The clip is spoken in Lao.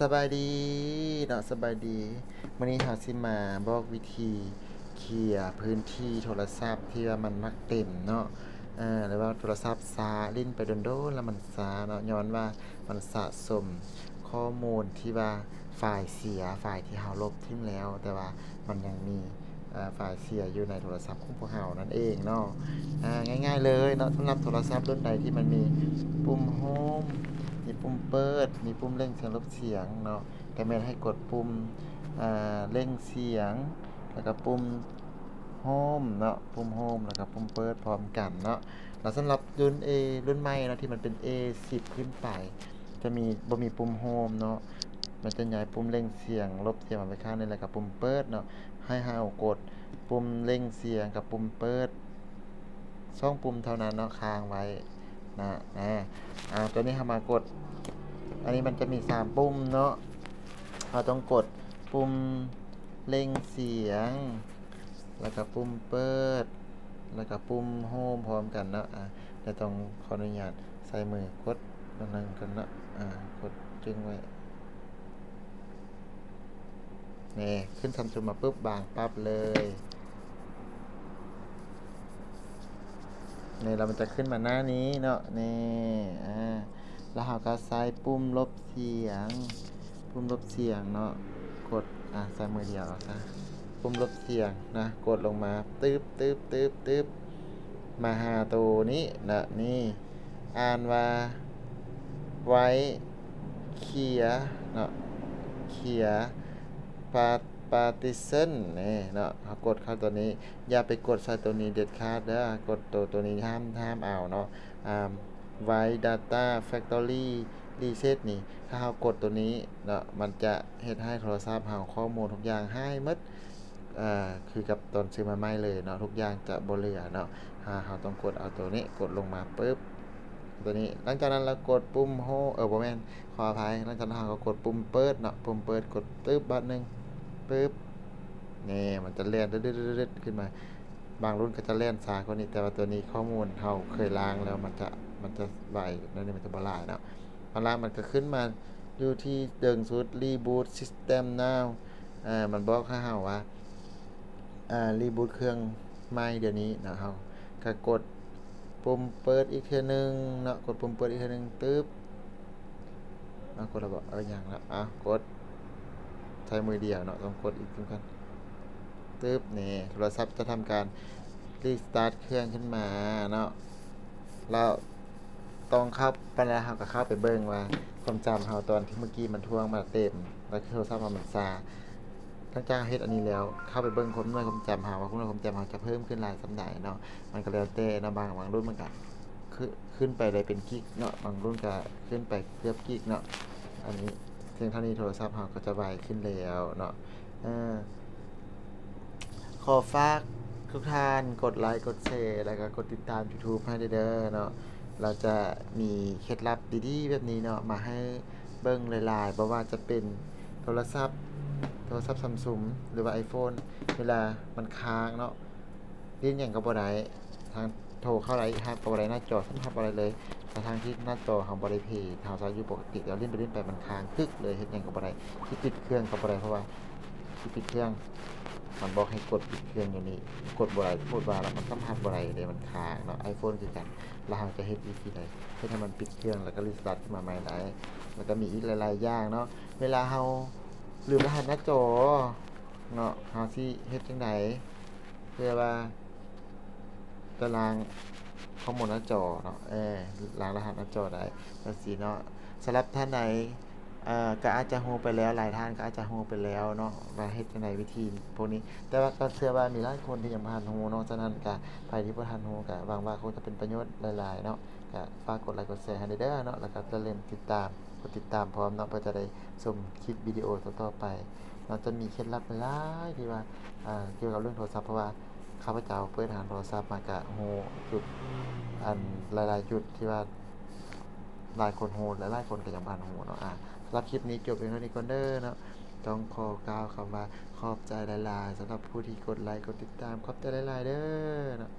ສະບາຍດີເນາະ ສະບາຍດີ. ມື້ນີ້ເຮົາຊິມາບອກວິທີເຄຍພື້ນທີ່ໂທລະສັບທີ່ວ່າມັນມັກເຕັມເນາະ ເອີ ຫຼືວ່າໂທລະສັບຊ້າ ຫຼິ້ນໄປດົນໆ ແລ້ວມັນຊ້າເນາະ ຍ້ອນວ່າມັນສະສົມຂໍ້ມູນທີ່ວ່າໄຟລ໌ເສຍ ໄຟລ໌ທີ່ເຮົາລົບຖິ້ມແລ້ວ ແຕ່ວ່າມັນຍັງມີ ເອີ ໄຟລ໌ເສຍຢູ່ໃນໂທລະສັບຂອງພວກເຮົານັ້ນເອງເນາະ. ອາ ງ່າຍໆເລີຍເນາະ ສຳລັບໂທລະສັບລຸ້ນໃດທີ່ມັນມີປຸ່ມໂຮມ ມີປຸ່ມເປີດ ມີປຸ່ມເລັ່ງສຽງລົບສຽງເນາະ ກໍແມ່ນໃຫ້ກົດປຸ່ມ ອາ ເລັ່ງສຽງ ແລ້ວກໍປຸ່ມໂຮມເນາະ ປຸ່ມໂຮມ ແລ້ວກໍປຸ່ມເປີດພ້ອມກັນເນາະ. ແລ້ວສຳລັບລຸ້ນເອ ລຸ້ນໃໝ່ເນາະ ທີ່ມັນເປັນເອສິບຂຶ້ນໄປ ຈະມີ ບໍ່ມີປຸ່ມໂຮມເນາະ ມັນຈະຍ້າຍປຸ່ມເລັ່ງສຽງລົບສຽງມາໄວ້ຂ້າງໜຶ່ງ ແລ້ວກໍປຸ່ມເປີດເນາະ. ໃຫ້ເຮົາກົດປຸ່ມເລັ່ງສຽງກັບປຸ່ມເປີດ ສອງປຸ່ມເທົ່ານັ້ນເນາະ ຄ້າງໄວ້ນະ ນະ. ອາ ຕົວນີ້ເຮົາມາກົດ ອັນນີ້ມັນຈະມີສາມປຸ່ມເນາະ ເຮົາຕ້ອງກົດປຸ່ມເລັ່ງສຽງ ແລ້ວກໍປຸ່ມເປີດ ແລ້ວກໍປຸ່ມໂຮມພ້ອມກັນເນາະ. ອາ ແຕ່ຕ້ອງຂໍອະນຸຍາດໃຊ້ມືກົດໜ້ອຍໜຶ່ງກ່ອນເນາະ ອາ ກົດຈຶ່ງໄວ້. ນີ້ ຂຶ້ນສາມຈຸດມາປຶບ ວາງປັບເລີຍ. ນີ້ ແລ້ວມັນຈະຂຶ້ນມາໜ້ານີ້ເນາະ ນີ້ ອາ ແລ້ວເຮົາກໍໃຊ້ປຸ່ມລົບສຽງ ປຸ່ມລົບສຽງເນາະ ກົດ ອາ ໃຊ້ມືດຽວເອົາຊະ ປຸ່ມລົບສຽງນະ ກົດລົງມາ ຕຶບ ຕຶບ ຕຶບ ຕຶບ ມາຫາໂຕນີ້ນະ ນີ້ ອ່ານວ່າ White Clear ເນາະ Clear Par- Partition ນີ້ເນາະ. ເຮົາກົດເຂົ້າໂຕນີ້ ຢ່າໄປກົດໃສ່ໂຕນີ້ເດັດຂາດເດີ ກົດໂຕ ໂຕນີ້ຫ້າມ ຫ້າມເອົາເນາະ. ອາ Wipe Data Factory Reset ນີ້ ຖ້າເຮົາກົດໂຕນີ້ເນາະ ມັນຈະເຮັດໃຫ້ໂທລະສັບເຮົາ ຂໍ້ມູນທຸກຢ່າງຫາຍໝົດ ເອີ ຄືກັບຕອນຊື້ມາໃໝ່ເລີຍເນາະ ທຸກຢ່າງຈະບໍ່ເຫຼືອເນາະ. ເຮົາ ເຮົາຕ້ອງກົດເອົາໂຕນີ້ ກົດລົງມາປຶບ ໂຕນີ້ ຫຼັງຈາກນັ້ນລະກົດປຸ່ມໂຮ ເອີ ບໍ່ແມ່ນ ຂໍອະໄພ ຫຼັງຈາກນັ້ນເຮົາກໍກົດປຸ່ມເປີດເນາະ ປຸ່ມເປີດ ກົດຕຶບບາດໜຶ່ງ ປຶບ ນີ້ ມັນຈະແລ່ນດຶດໆຂຶ້ນມາ. ບາງລຸ້ນກໍຈະແລ່ນຊ້າກວ່ານີ້ ແຕ່ວ່າໂຕນີ້ຂໍ້ມູນເຮົາເຄີຍລ້າງແລ້ວ ມັນຈະ ມັນຈະໄວ ແນວນີ້ມັນຈະບໍ່ຫຼາຍເນາະ. ເອົາລະ ມັນກໍຂຶ້ນມາຢູ່ທີ່ເທິງສຸດ Reboot System Now ເອີ ມັນບອກໃຫ້ເຮົາວ່າ ອາ reboot ເຄື່ອງໃໝ່ດຽວນີ້ເນາະ. ເຮົາກໍກົດປຸ່ມເປີດອີກເທື່ອໜຶ່ງເນາະ ກົດປຸ່ມເປີດອີກເທື່ອໜຶ່ງ ຕຶບ ເອົາ ກົດແລ້ວບໍ່? ເອີ ຍັງລະ ເອົາ ກົດ ໃຊ້ມືດຽວເນາະ ຕ້ອງກົດອີກຄືກັນ ຕຶບ ນີ້ ໂທລະສັບຈະທຳການ restart ເຄື່ອງຂຶ້ນມາເນາະ. ແລ້ວຕ້ອງເຂົ້າ ປານໃດເຮົາກໍເຂົ້າໄປເບິ່ງວ່າຄວາມຈຳເຮົາຕອນທີ່ເມື່ອກີ້ມັນຖ່ວງມາເຕັມ ແລ້ວໂທລະສັບເຮົາມັນຊ້າ. ຫຼັງຈາກເຮົາເຮັດອັນນີ້ແລ້ວ ເຂົ້າໄປເບິ່ງຄວາມ ໜ່ວຍຄວາມຈຳເຮົາ ວ່າໜ່ວຍຄວາມຈຳເຮົາຈະເພີ່ມຂຶ້ນຫຼາຍສ່ຳໃດເນາະ. ມັນກໍແລ້ວແຕ່ເນາະ ບາງ ບາງລຸ້ນມັນກໍຂຶ້ນ ຂຶ້ນໄປໄດ້ເປັນກິກເນາະ ບາງລຸ້ນກໍຂຶ້ນໄປເກືອບກິກເນາະ. ອັນນີ້ ພຽງເທົ່ານີ້ໂທລະສັບເຮົາກໍຈະໄວຂຶ້ນແລ້ວເນາະ. ເອີ ຂໍຝາກທຸກທ່ານກົດໄລ ກົດແຊ ແລ້ວກໍກົດຕິດຕາມ YouTube ໃຫ້ເດີເນາະ. ລາວຈະມີເຄັດລັບດີໆແບບນີ້ເນາະ ມາໃຫ້ເບິ່ງຫຼາຍໆ ບໍ່ວ່າຈະເປັນໂທລະສັບ ໂທລະສັບ Samsung ຫຼືວ່າ iPhone ເວລາມັນຄ້າງເນາະ ຫຼິ້ນຫຍັງກໍບໍ່ໄດ້ ທາງໂທເຂົ້າໄດ້ ຮັບກໍບໍ່ໄດ້ ໜ້າຈໍຊ້ຳຮັບບໍ່ໄດ້ເລີຍ ທັງໆທີ່ໜ້າຈໍເຮົາບໍ່ໄດ້ເພ ເຮົາໃຊ້ຢູ່ປົກກະຕິ ແລ້ວຫຼິ້ນໄປຫຼິ້ນໄປມັນຄ້າງຄຶກເລີຍ ເຮັດຫຍັງກໍບໍ່ໄດ້ ຊິປິດເຄື່ອງກໍບໍ່ໄດ້ ເພາະວ່າຊິປິດເຄື່ອງ ມັນບອກໃຫ້ກົດປິດເຄື່ອງຢູ່ນີ້ ກົດບໍ່ໄດ້ ກົດວ່າແລ້ວມັນກໍຮັບບໍ່ໄດ້ເດ້ ມັນຄ້າງເນາະ. iPhone ຄືກັນ ແລ້ວເຮົາຈະເຮັດວິທີໃດ ເຮັດໃຫ້ມັນປິດເຄື່ອງ ແລ້ວກໍ restart ຂຶ້ນມາໃໝ່ໄດ້? ແລ້ວກໍມີອີກຫຼາຍໆຢ່າງເນາະ ເວລາເຮົາລືມລະຫັດໜ້າຈໍເນາະ ເຮົາຊິເຮັດຈັ່ງໃດ ເພື່ອວ່າຈະລ້າງຂໍ້ມູນໜ້າຈໍເນາະ ເອີ ລ້າງລະຫັດໜ້າຈໍໄດ້ ຈັ່ງຊີ້ເນາະ. ສຳລັບທ່ານໃດ ເອີ ກໍອາດຈະຮູ້ໄປແລ້ວ ຫຼາຍທ່ານກໍອາດຈະຮູ້ໄປແລ້ວເນາະ ວ່າເຮັດຈັ່ງໃດວິທີພວກນີ້ ແຕ່ວ່າກໍເຊື່ອວ່າມີຫຼາຍຄົນທີ່ຍັງບໍ່ທັນຮູ້ເນາະ. ສະນັ້ນກໍໃຜທີ່ບໍ່ທັນຮູ້ ກໍຫວັງວ່າຄົງຈະເປັນປະໂຫຍດຫຼາຍໆເນາະ. ກໍຝາກກົດໄລກົດແຊໃຫ້ແດ່ເດີເນາະ ແລ້ວກໍຢ່າລືມຕິດຕາມ ກົດຕິດຕາມພ້ອມເນາະ ເພື່ອຈະໄດ້ຊົມຄລິບວິດີໂອຕໍ່ໆໄປເນາະ. ຈະມີເຄັດລັບຫຼາຍໆທີ່ວ່າ ອາ ກ່ຽວກັບເລື່ອງໂທລະສັບ ເພາະວ່າຂ້າພະເຈົ້າເປີດຮ້ານໂທລະສັບມາ ກະຮູ້ຈຸດ ອັນ ຫຼາຍໆຈຸດທີ່ວ່າຫຼາຍຄົນຮູ້ ແລະ ຫຼາຍຄົນກໍຍັງບໍ່ທັນຮູ້ເນາະ. ອາ ສຳລັບຄລິບນີ້ຈົບພຽງເທົ່ານີ້ກ່ອນເດີເນາະ. ຕ້ອງຂໍກ່າວຄຳວ່າຂອບໃຈຫຼາຍໆ ສຳລັບຜູ້ທີ່ກົດໄລ ກົດຕິດຕາມ ຂອບໃຈຫຼາຍໆເດີເນາະ.